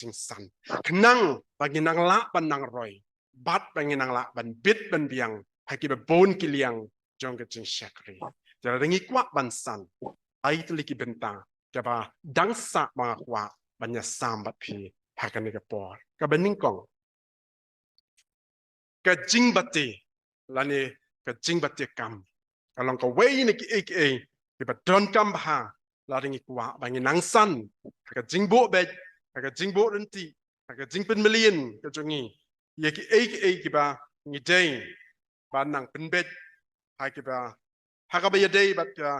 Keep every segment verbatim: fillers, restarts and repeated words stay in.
jingsan. Khnang ba ngin nang lah ban nang roi. Bad ba ngin nang lah ban bit ban biang ha kiba bun ki liang jong ka jingshakri. Te lada ngi kwah ban san, ai tylli ki bynta kaba dang sah ba nga kwah ban ïasam bad phi ha kane ka por. Kaba nyngkong, ka jingbate lane ka jingbate kam ka long kawei na kiei kiei kiba donkam bha lada ngi kwah ba ngin nang san ha ka jingbuh beit, ha ka jingbuh ryntih, ha ka jingpynmlien ka jong ngi ïa kiei kiei kiba ngi dei ban nang pynbeit ha kiba, ha kaba ïadei bad ka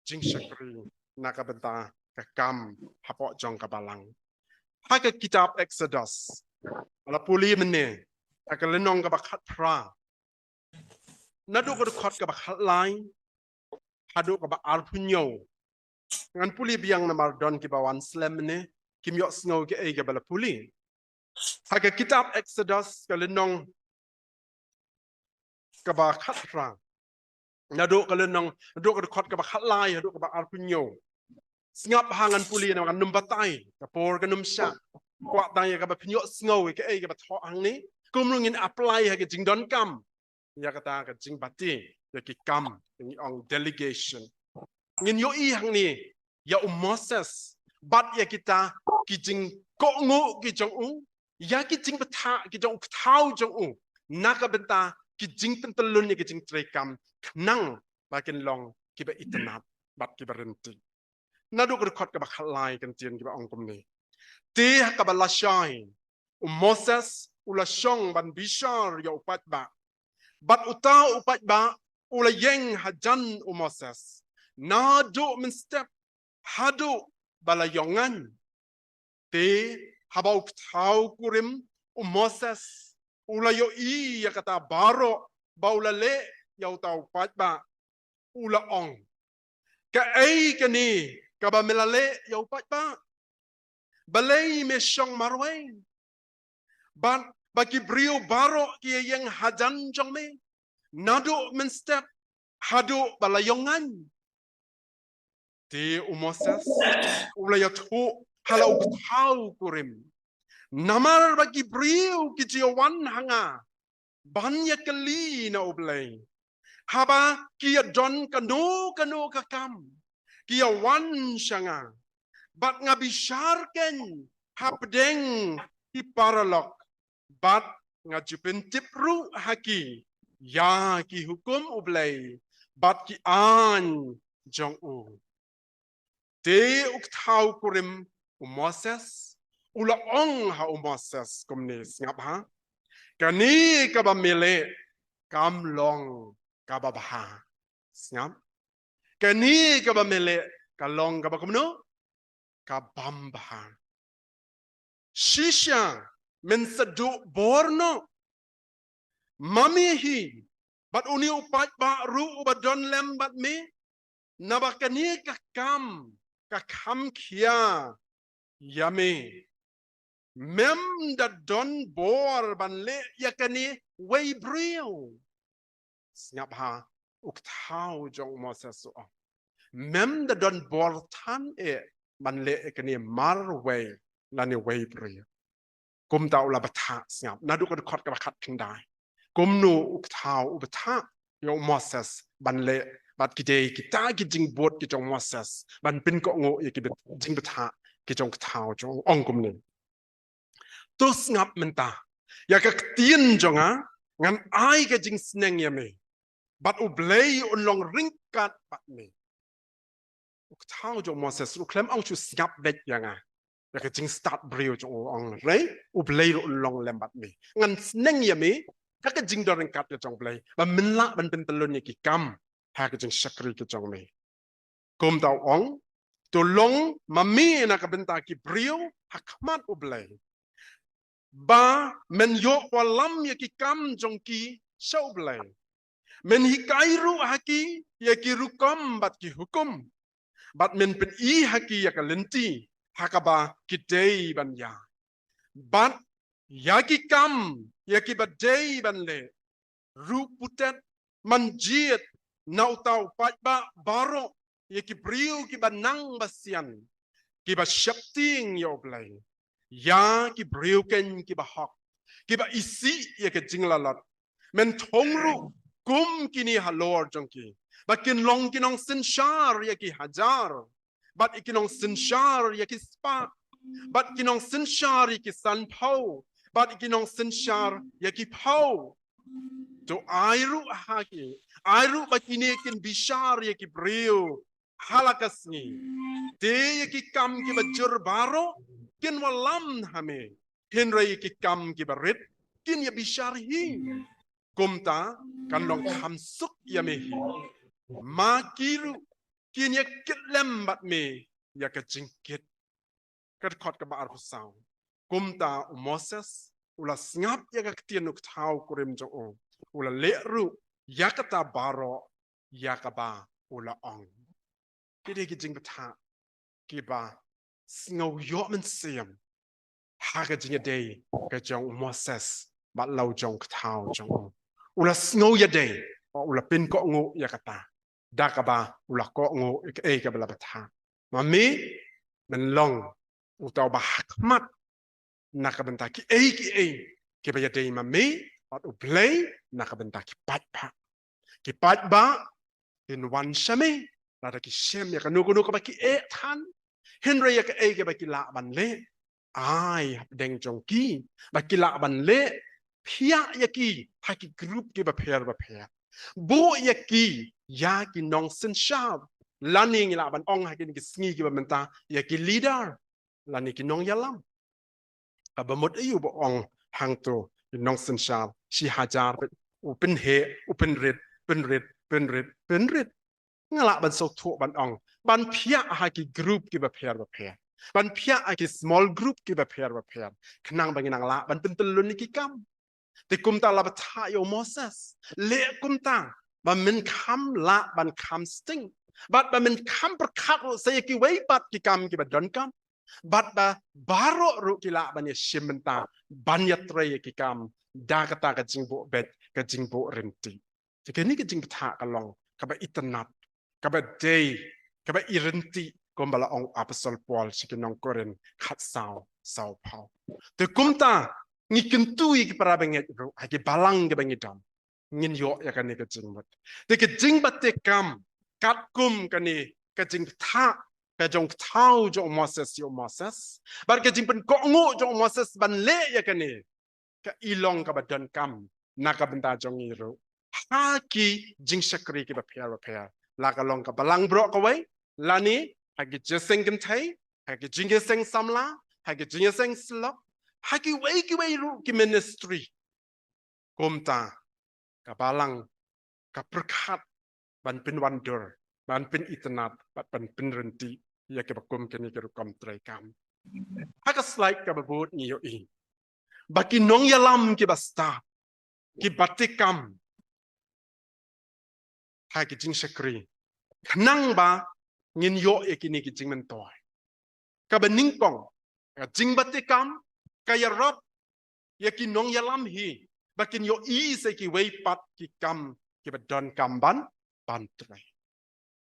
jingshakri na ka bynta ka kam hapoh jong ka balang. Ha ka kitab Exodus, la pule mynne, ha ka lynnong kaba khatphra, naduh ka dkhot kaba khatlai haduh kaba arphew hynñiew. Ngan pule biang namar don kiba wan slem mynne kim ïohsngew kiei kiba la pule. Ha ka kitab Exodus ka lynnong kaba khatphra, naduh ka lynnong, naduh ka dkhot kaba khatlai haduh kaba arphew hynñiew. Sngap ha, ngan pule namar kan ym batai, ka por kan ym shah. Kwah tang ïa kaba phin ïohsngew ïa kaei kaba thoh hangne, kumno ngin apply ha ka jingdonkam ïa kata ka jingbate ïa ki kam, ngi ong delegation. Ngin ïohi hangne ïa u Moses bad ïa kita ki jingkohnguh ki jong u, ïa ki jingbthah ki jong u, kthaw jong u na ka bynta ki jingpyntyllun ïa ki jingtrei kam, khnang ba kin long kiba itynnad bad kiba ryntih. Naduh ka dkhot kaba khatlai ka ktien kiba ong kumne: Te ha kaba lashai u Moses u la shong ban bishar ïa u paidbah, bad uta u paidbah u la ïeng hajan u Moses naduh mynstep haduh ba la ïongan. Te haba u kthaw kurim u Moses u la ïohi ïa kata baroh ba u la leh ïa uta u paidbah, u la ong: Kaei kane kaba me la leh ïa u paidbah? Balei me shong marwei? Bad ba ki briew baroh ki ïeng hajan jong me naduh mynstep haduh ba la ïongan. Te u Moses u la ïathuh ha la u kthaw kurim, namar ba ki briew ki ju ïawan ha nga ban ïakylli na U Blei, haba ki ïadon kano kano ka kam, ki ïawan sha nga, bad nga bishar keiñ hapdeng ki paralok, bad nga ju pyntip ruh ha ki ïa ki hukum U Blei bad ki aiñ jong u. Te u kthaw kurim u Moses u la ong ha u Moses kumne, sngap ha, kane kaba me leh kam long kaba bha. Sngap, kane kaba me leh ka long kaba kumno? Ka bym bha. Shisha men sa duh bor noh, ma me hi bad une u paidbah ruh uba don lem bad me, naba kane ka kam ka kham khia ïa me. Mem da don bor ban leh ïa kane wei briew. Sngap ha, u kthaw jong u Moses u ong, mem da don bor than eh ban leh ïa kane marwei lane wei briew. Kumta u la bthah, sngap, naduh ka dkhot kaba khatkhyndai. Kumno u kthaw u bthah ïa u Moses ban leh bad ki dei kita ki jingbud ki jong u Moses ban pynkohnguh ïa ki bit-, jingbthah ki jong u kthaw jong u, ong kumne: To sngap mynta ïa ka ktien jong nga, ngan ai ka jingsneng ïa me, bad U Blei un long ryngkat bad me. U kthaw jong u Moses ruh khlem ong shu sngap beit ïa nga, ïa ka jingstad briew jong u, ong, hynrei U Blei ruh un long lem bad me. Ngan sneng ïa me ïa ka jingdon ryngkat ka jong U Blei ba men lah ban pyntyllun ïa ki kam ha ka jingshakri ka jong me. Kumta u ong, to long ma me na ka bynta ki briew ha khmat U Blei, ba men ïoh wallam ïa ki kam jong ki sha U Blei. Men hikai ruh ha ki ïa ki rukom bad ki hukum, bad men pyni ha ki ïa ka lynti ha kaba ki dei ban ïaid, bad ïa ki kam ïa kiba dei ban leh. Ruh putet man jied na uta u paidbah baroh ïa ki briew kiba nang basian, kiba sheptieng ïa U Blei. ïa ki briew keiñ kiba hok, kiba isih ïa ka jinglalot. Men thung ruh kum kine halor jong ki, ba kin long ki nongsynshar ïa ki hajar, bad ki nongsynshar ïa ki spah, bad ki nongsynshar ïa ki sanphew, bad ki nongsynshar ïa ki phew. To ai ruh ha ki, ai ruh ba kine kin bishar ïa ki briew ha la ka sngi. Te ïa ki kam kiba jur baroh kin wallam ha me, hynrei ïa ki kam kiba rit kin ïa bishar hi. Kumta kan long kham suk ïa me hi. Ma ki ruh kin ïa kit lem bad me ïa ka jingkit. Ka dkhot kaba arphew saw. Kumta u Moses u la sngap ïa ka ktien u kthaw kurim jong u, u la leh ruh ïa kata baroh ïa kaba u la ong. Ki dei ki jingbthah kiba sngew ïoh mynsiem ha ka jingïadei ka jong u Moses bad la u jong kthaw jong u. U la sngew ïadei, u la pynkohnguh ïa kata, da kaba u la kohnguh ïa kaei kaba la bthah. Ma me, men long uta uba hakhmat na ka bynta kiei kiei kiba ïadei ma me bad u Blei, na ka bynta ki paidbah. Ki paidbah kin wan sha me lada ki shem ïa kano kano kaba ki eh than, hynrei ïa kaei kaba ki lah ban leh, ai hapdeng jong ki ba ki lah ban leh. Phiah ïa ki ha ki group kiba pher bapher. Buh ïa ki ïa ki nongsynshar, lane ngi lah ban ong ha kine ki sngi kiba mynta, ïa ki leader lane ki nongïalam. Kaba mut aïu ba ong hangto, ki nongsynshar shi hajar, u pynheh, u pynrit, pynrit, pynrit, pynrit. Nga lah ban sngewthuh ban ong, ban phiah ha ki group kiba pher bapher, ban phiah ha ki small group kiba pher bapher, khnang ba ngin nang lah ban pyntyllun ïa ki kam. Te kumta la bthah ïa u Moses, leh kumta ba men kham lah ban kham sting, bad ba men kham pyrkhat ruh sa ïa kiwei pat ki kam kiba donkam, bad ba baroh ruh ki lah ban ïashim bynta ban ïatrei ïa ki kam da kata ka jingbuh beit, ka jingbuh rynti. Te kane ka jingbthah ka long kaba itynnad, kaba dei, kaba iryntih, kumba la ong u Apostol Paul sha ki nong Korinth khatsaw, sawphew. Te kumta ngi kyntu ïa ki para bangeit ruh ha ki balang kiba ngi don, ngin ïoh ïa kane ka jingmut. Te ka jingbatai kam, katkum kane ka jingbthah ka jong kthaw jong u Moses ïa u Moses, bad ka jingpynkohnguh jong u Moses ban leh ïa kane, ka i long kaba donkam na ka bynta jong ngi ruh ha ki jingshakri kiba pher bapher, la ka long ka balang baroh kawei, lane ha ki jingïaseng kynthei, ha ki jingïaseng samla, ha ki jingïaseng syllok, ha kiwei kiwei ruh ki ministry. Kumta ka balang ka pyrkhat ban pynwandur, ban pynitynnad, bad ban pynryntih ïa kiba kum kine ki rukom treikam. Ha ka slide kaba bud ngi ïohi ba ki nongïalam kiba stad, ki batai kam ha ki jingshakri, khnang ba ngin ïoh ïa kine ki jingmyntoi. Kaba nyngkong, ka jingbatai kam ka ïarap ïa ki nongïalam hi ba kin ïohi sa ïa kiwei pat ki kam kiba donkam ban, ban trei.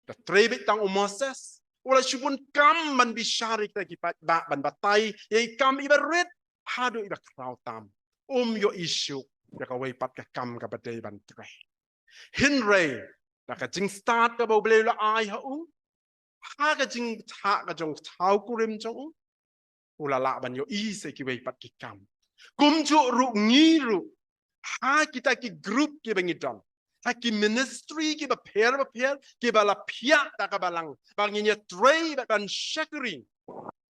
Da trei beit tang u Moses, u la shu bun kam ban bishar ïa kita ki paidbah, ban batai ïa i kam iba rit haduh iba khraw tam. Um ïohi shuh ïa kawei pat ka kam kaba dei ban trei. Hynrei da ka jingstad kaba U Blei u la ai ha u, ha ka jingthah ka jong kthaw kurim jong u, u la lah ban ïohi sa ïa kiwei pat ki kam. Kumjuh ruh ngi ruh, ha kita ki group kiba ngi don, ha ki ministry kiba pher bapher kiba la phiah da ka balang ba ngin ïatrei bad ban shakri,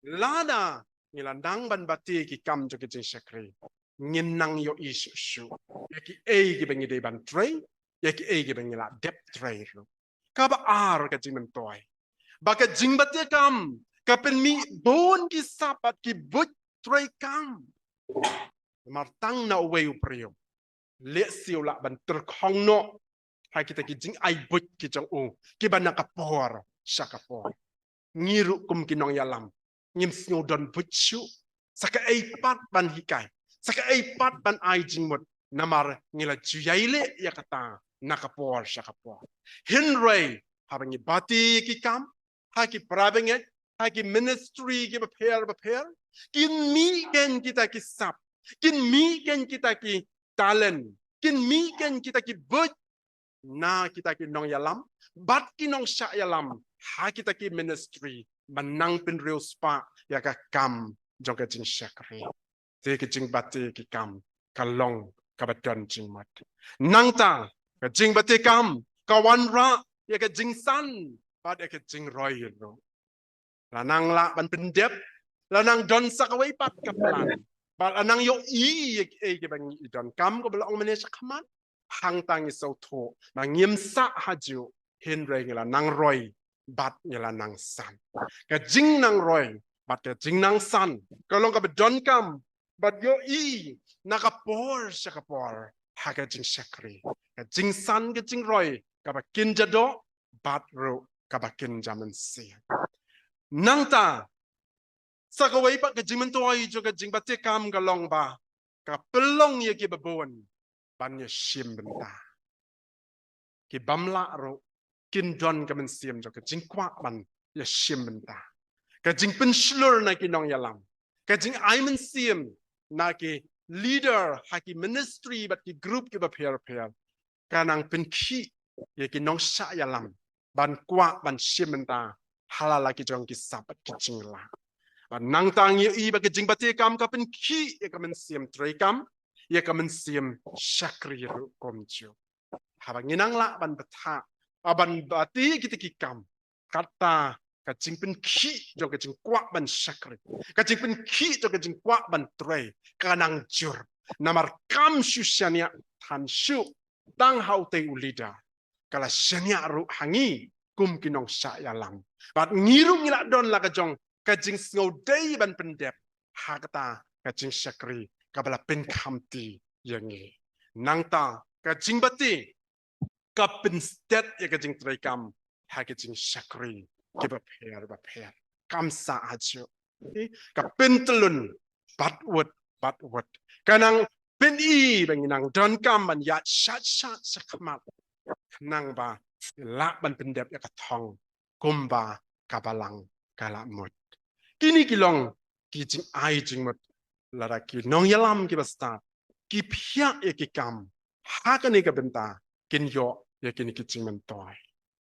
lada ngi la nang ban batai ki kam jong ki jingshakri, ngin nang ïohi shuh shuh ïa kiei kiba ngi dei ban trei, ïa kiei kiba ngi la dep trei ruh. Kaba ar ka jingmyntoi, ba ka jingbatai kam ka pynmih bun ki sap bad ki buit treikam. Namar tang na uwei u briew lehse u lah ban tyrkhong noh ha kita ki jingai buit ki jong u kiba na ka por sha ka por. Ngi ruh kum ki nongïalam ngim sngew don buit shuh sa kaei pat ban hikai, sa kaei pat ban ai jingmut, namar ngi la ju ïai leh ïa kata na ka por sha ka por. Hynrei haba ngi batai ki kam ha ki para bangeit, ha ki ministry kiba pher ba pher, kin mih kein kita ki sap, kin mih kein kita ki talent, kin mih kein kita ki buit na kita ki nongïalam bad ki nongshah ïalam ha kita ki ministry ban nang pynriewspah ïa ka kam jong ka jingshakri. Te ka jingbate ki kam ka long kaba don jingmut. Nangta ka jingbate kam ka wanrah ïa ka jingsan bad ïa ka jingroi ruh. La nang lah ban pyndep, la nang don sa kawei pat ka plan, bad la nang ïohi ïa kiei kiba ngi i donkam, kaba la ong mynne shakhmat. Hangta ngi sngewthuh ba ngim sah hajuh, hynrei ngi la nang roi bad ngi la nang san. Ka jingnang roi bad ka jingnang san ka long kaba donkam, bad ïohi na ka por sha ka por ha ka jingshakri. Ka jingsan ka jingroi kaba kin jadoh bad ruh kaba kin ja mynsiem. Nangta sa kawei pat ka jingmyntoi jong ka jingbate kam ka long ba ka pynlong ïa kiba bun ban ïashim bynta. Ki bym lah ruh kin don ka mynsiem jong ka jingkwah ban ïashim bynta. Ka jingpynshlur na ki nongïalam, ka jingai mynsiem na ki leader ha ki ministry bad ki group kiba pher pher, ka nang pynkhih ïa ki nongshah ïalam ban kwah ban shim bynta ha la la ki jong ki sap bad ki jinglah. Bad nangta ngi ïohi ba ka jingbate kam ka pynkhih ïa ka mynsiem treikam, ïa ka mynsiem shakri ruh kumjuh. Haba ngi nang lah ban bthah, ah, ban bate kita ki kam, kata ka jingpynkhih jong ka jingkwah ban shakri, ka jingpynkhih jong ka jingkwah ban trei, ka nang jur. Namar kam shu shaniah than shuh tang ha utei u leader, ka la shaniah ruh ha ngi kum ki nongshah ïalam. Bad ngi ruh ngi la don la ka jong ka jingsngew dei ban pyndep ha kata ka jingshakri kaba la pynkhamti ïa ngi. Nangta ka jingbate ka pynstet ïa ka jingtreikam ha ka jingshakri kiba pher ba pher. Kam sah hajuh. Ka pyntlun bad wut bad wut. Ka nang pyni ba ngi nang donkam ban ïaid shat shat shakhmat, khnang ba lah ban pyndep ïa ka thong kumba ka balang ka la mut. Kine ki long ki jingai jingmut lada ki nongïalam kiba stad ki phiah ïa ki kam ha kane ka bynta, kin ïoh ïa kine ki jingmyntoi.